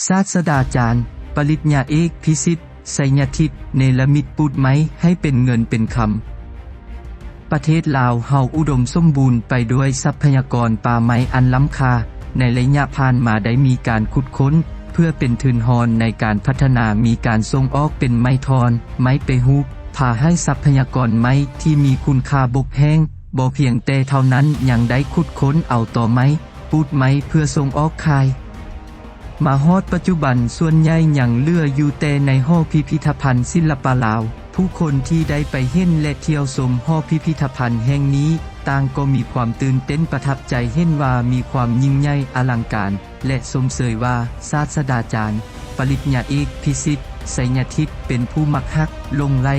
ສາດສະດາຈານ ປະລິນຍາເອກ ພິສິດ ໄຊຍະທິດ ເນລະມິດປູດໄມ້ໃຫ້ເປັນເງິນເປັນຄຳ. ປະເທດລາວເຮົາອຸດົມສົມບູນໄປດ້ວຍຊັບພະຍາກອນປ່າໄມ້ອັນລ້ຳຄ່າ. ໃນໄລຍະຜ່ານມາໄດ້ມີການຂຸດຄົ້ນເພື່ອເປັນທຶນຮອນໃນການພັດທະນາ, ມີການສົ່ງອອກເປັນໄມ້ທ່ອນ, ໄມ້ແປຮູບ, ພາໃຫ້ຊັບພະຍາກອນໄມ້ທີ່ມີຄຸນຄ່າບົກແຫ້ງ. ບໍ່ພຽງແຕ່ເທົ່ານັ້ນ, ຍັງໄດ້ຂຸດຄົ້ນເອົາຕໍໄມ້, ປູດໄມ້ເພື່ອສົ່ງອອກຂາຍ. ມາຮອດປັດຈຸບັນ, ສ່ວນໃຫຍ່ຍັງເຫຼືອຢູ່ແຕ່ໃນຫໍພິພິທະພັນສິລະປະລາວ. ຜູ້ຄົນທີ່ໄດ້ໄປເຫັນ ແລະ ທ່ຽວຊົມຫໍພິພິທະພັນແຫ່ງນີ້ ຕ່າງກໍມີຄວາມຕື່ນເຕັ້ນປະທັບໃຈ, ເຫັນວ່າມີຄວາມຍິ່ງໃຫຍ່ອະລັງການ ແລະ ຊົມເຊີຍວ່າສາດສະດາຈານ ປະລິນຍາເອກ ພິສິດ ໄຊຍະທິດ ເປັນຜູ້ມັກຮັກ, ຫຼົງໄຫຼ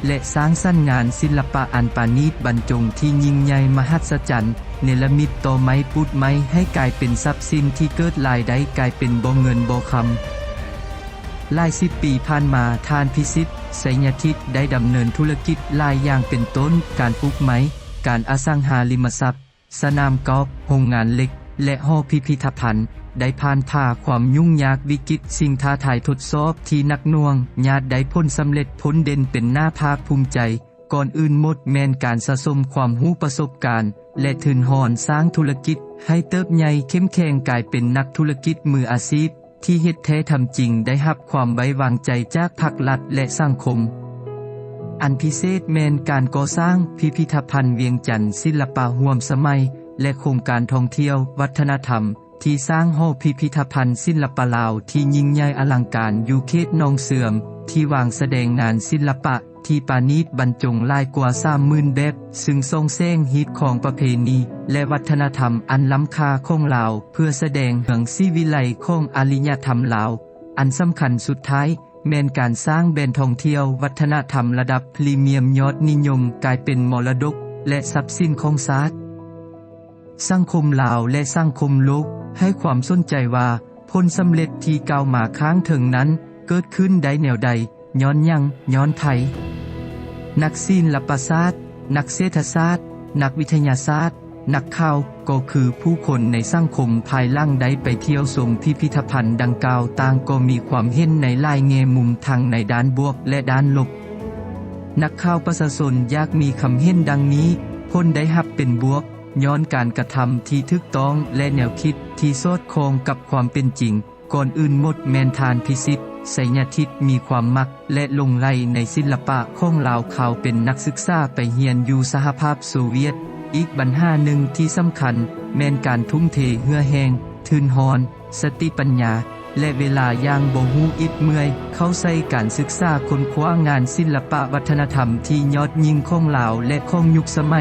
ແລະ ສ້າງສັນງານສິລະປະອັນປານີດບັນຈົງທີ່ຍິ່ງໃຫຍ່ມະຫັດສະຈັນ, ເນລະມິດຕໍໄມ້ປູດໄມ້ໃຫ້ກາຍເປັນຊັບສິນທີ່ເກີດລາຍໄດ້, ກາຍເປັນບໍ່ເງິນບໍ່ຄຳ. ຫຼາຍສິບປີຜ່ານມາ, ທ່ານ ພິສິດ ໄຊຍະທິດ ໄດ້ດຳເນີນທຸລະກິດຫຼາຍຢ່າງ ເປັນຕົ້ນ ການປູກໄມ້, ການອະສັງຫາລິມະຊັບ, ສະໜາມກອບ, ໂຮງງານເຫຼັກ ແລະ ຫໍພິພິທະພັນ. ໄດ້ຜ່ານຜ່າຄວາມຫຍຸ້ງຍາກ, ວິກິດ, ສິ່ງທ້າທາຍ, ທົດສອບທີ່ໜັກໜ່ວງ, ຍາດໄດ້ຜົນສຳເລັດ, ພົ້ນເດັ່ນເປັນໜ້າພາກພູມໃຈ. ກ່ອນອື່ນໝົດແມ່ນການສະສົມຄວາມຮູ້, ປະສົບການ ແລະ ທຶນຮອນ, ສ້າງທຸລະກິດໃຫ້ເຕີບໃຫຍ່ເຂັ້ມແຂງ, ກາຍເປັນນັກທຸລະກິດມືອາຊີບທີ່ເຮັດແທ້ທຳຈິງ, ໄດ້ຮັບຄວາມໄວ້ວາງໃຈຈາກພັກລັດ ແລະ ສັງຄົມ. ອັນພິເສດແມ່ນການກໍ່ສ້າງພິພິທະພັນວຽງຈັນສິລະປະຮ່ວມສະໄໝ ແລະ ໂຄງການທ່ອງທ່ຽວວັດທະນະທຳ ທີ່ສ້າງຫໍພິພິທະພັນສິລະປະລາວທີ່ຍິ່ງໃຫຍ່ອະລັງການຢູ່ເຂດໜອງເຊື່ອມ ທີ່ວາງສະແດງງານສິລະປະທີ່ປານີດບັນຈົງຫຼາຍກວ່າສາມໝື່ນແບບ, ຊຶ່ງສ່ອງແສງຮີດຄອງປະເພນີ ແລະ ວັດທະນະທຳອັນລ້ຳຄ່າຂອງລາວ ເພື່ອສະແດງເຮືອງສີວິໄລຂອງອາລິຍະທຳລາວ. ອັນສຳຄັນສຸດທ້າຍແມ່ນການສ້າງແບນທ່ອງທ່ຽວວັດທະນະທຳລະດັບພຣີມຽມຍອດນິຍົມ ກາຍເປັນມໍລະດົກ ແລະ ຊັບສິນຂອງຊາດ. ສັງຄົມລາວ ແລະ ສັງຄົມໂລກໃຫ້ຄວາມສົນໃຈວ່າ ຜົນສຳເລັດທີ່ກ່າວມາຂ້າງເທິງນັ້ນເກີດຂຶ້ນໄດ້ແນວໃດ, ຍ້ອນຫຍັງ, ຍ້ອນໃຜ? ນັກສິລະປະສາດ, ນັກເສດຖະສາດ, ນັກວິທະຍາສາດ, ນັກຂ່າວ, ກໍຄືຜູ້ຄົນໃນສັງຄົມພາຍຫຼັງໄດ້ໄປທ່ຽວຊົມພິພິທະພັນດັ່ງກ່າວ ຕ່າງກໍມີຄວາມເຫັນໃນຫຼາຍແງ່ມຸມ ທັງໃນດ້ານບວກ ແລະ ດ້ານລົບ. ນັກຂ່າວປະຊາຊົນຢາກມີຄຳເຫັນດັ່ງນີ້, ຜົນໄດ້ຮັບເປັນບວກ ຍ້ອນການກະທຳທີ່ຖືກຕ້ອງ ແລະ ແນວຄິດທີ່ສອດຄ່ອງກັບຄວາມເປັນຈິງ. ກ່ອນອື່ນໝົດແມ່ນທ່ານ ພິສິດ ໄຊຍະທິດ ມີຄວາມມັກ ແລະ ຫຼົງໄຫຼໃນສິລະປະຂອງລາວ. ເຂົາເປັນນັກສຶກສາໄປຮຽນຢູ່ສະຫະພາບໂຊວຽດ. ອີກບັນຫາໜຶ່ງທີ່ສຳຄັນແມ່ນການທຸ່ມເທເຫື່ອແຮງ, ທຶນຮອນ, ສະຕິປັນຍາ ແລະ ເວລາຢ່າງບໍ່ຮູ້ອິດເມື່ອຍ ເຂົ້າໃສ່ການສຶກສາຄົ້ນຄວ້າງານສິລະປະວັດທະນະທຳທີ່ຍອດຍິ່ງຂອງລາວ ແລະ ຂອງຍຸກສະໄໝ.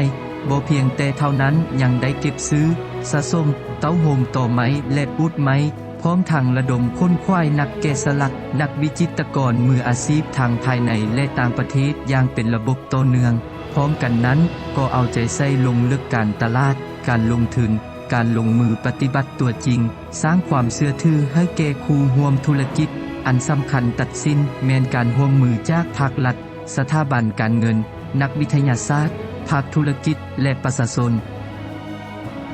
ບໍ່ພຽງແຕ່ເທົ່ານັ້ນ, ຍັງໄດ້ເກັບຊື້, ສະສົມ, ເຕົ້າໂຮມຕໍໄມ້ ແລະ ປູດໄມ້, ພ້ອມທັງລະດົມຂົນຂວາຍນັກແກະສະຫຼັກ, ນັກວິຈິດຕະກອນມືອາຊີບທັງພາຍໃນ ແລະ ຕ່າງປະເທດຢ່າງເປັນລະບົບຕໍ່ເນື່ອງ. ພ້ອມກັນນັ້ນ, ກໍເອົາໃຈໃສ່ລົງເລິກການຕະຫຼາດ, ການລົງທຶນ, ການລົງມືປະຕິບັດຕົວຈິງ, ສ້າງຄວາມເຊື່ອຖືໃຫ້ແກ່ຄູ່ຮ່ວມທຸລະກິດ. ອັນສຳຄັນຕັດສິນແມ່ນການຮ່ວມມືຈາກພາກລັດ, ສະຖາບັນການເງິນ, ນັກວິທະຍາສາດ, ພາກທຸລະກິດ ແລະ ປະຊາຊົນ.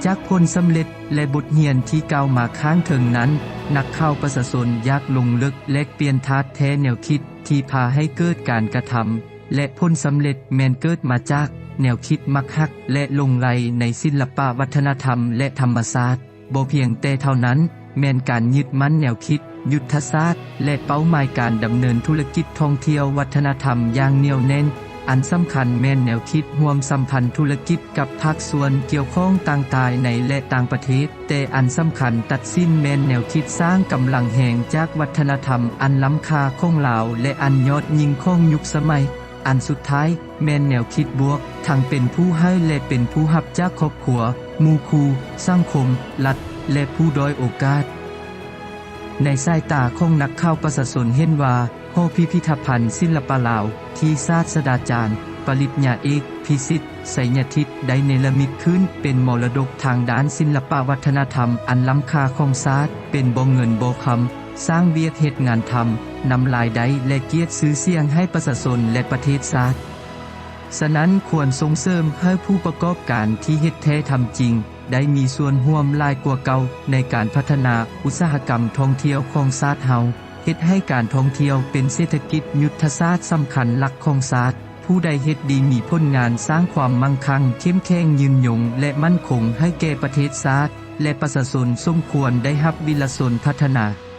ຈາກຜົນສຳເລັດ ແລະ ບົດຮຽນທີ່ກ່າວມາຂ້າງເທິງນັ້ນ, ນັກຂ່າວປະຊາຊົນຢາກລົງເລິກແລກປ່ຽນທາດແທ້ແນວຄິດທີ່ພາໃຫ້ເກີດການກະທຳ ແລະ ຜົນສຳເລັດແມ່ນເກີດມາຈາກແນວຄິດມັກຮັກ ແລະ ຫຼົງໄຫຼໃນສິລະປະວັດທະນະທຳ ແລະ ທຳມະຊາດ. ບໍ່ພຽງແຕ່ເທົ່ານັ້ນ, ແມ່ນການຍຶດໝັ້ນແນວຄິດ, ຍຸດທະສາດ ແລະ ເປົ້າໝາຍການດຳເນີນທຸລະກິດທ່ອງທ່ຽວວັດທະນະທຳຢ່າງໜຽວແໜ້ນ. ອັນສຳຄັນແມ່ນແນວຄິດຮ່ວມສຳພັນທຸລະກິດກັບພາກສ່ວນກ່ຽວຂ້ອງຕ່າງໆໃນ ແລະ ຕ່າງປະເທດ. ແຕ່ອັນສຳຄັນຕັດສິນແມ່ນແນວຄິດສ້າງກຳລັງແຮງຈາກວັດທະນະທຳອັນລ້ຳຄ່າຂອງລາວ ແລະ ອັນຍອດຍິ່ງຂອງຍຸກສະໄໝ. ອັນສຸດທ້າຍແມ່ນແນວຄິດບວກ, ທັງເປັນຜູ້ໃຫ້ ແລະ ເປັນຜູ້ຮັບຈາກຄອບຄົວ, ໝູ່ຄູ່, ສັງຄົມ, ລັດ ແລະ ຜູ້ດ້ອຍໂອກາດ. ໃນສາຍຕາຂອງນັກຂ່າວປະຊາຊົນເຫັນວ່າ ຫໍພິພິທະພັນສິລະປະລາວ ທີ່ສາດສະດາຈານ ປະລິນຍາເອກ ພິສິດ ໄຊຍະທິດ ໄດ້ເນລະມິດຂຶ້ນເປັນມໍລະດົກທາງດ້ານສິລະປະວັດທະນະທຳອັນລ້ຳຄ່າຂອງຊາດ, ເປັນບໍ່ເງິນບໍ່ຄຳ, ສ້າງວຽກເຮັດງານທຳ, ນຳລາຍໄດ້ ແລະ ກຽດຊື່ສຽງໃຫ້ປະຊາຊົນ ແລະ ປະເທດຊາດ. ສະນັ້ນ, ຄວນສົ່ງເສີມໃຫ້ຜູ້ປະກອບການທີ່ເຮັດແທ້ທຳຈິງ ໄດ້ມີສ່ວນຮ່ວມຫຼາຍກວ່າເກົ່າໃນການພັດທະນາອຸດສາຫະກຳທ່ອງທ່ຽວຂອງຊາດເຮົາ, ເຮັດໃຫ້ການທ່ອງທ່ຽວເປັນເສດຖະກິດຍຸດທະສາດສຳຄັນຫຼັກຂອງຊາດ. ຜູ້ໃດເຮັດດີມີຜົນງານສ້າງຄວາມໝັ້ງຄັ່ງເຂັ້ມແຂງຍືນຍົງ ແລະ ໝັ້ນຄົງໃຫ້ແກ່ປະເທດຊາດ ແລະ ປະຊາຊົນສົມຄວນໄດ້ຮັບວິລະຊົນພັດທະນາ.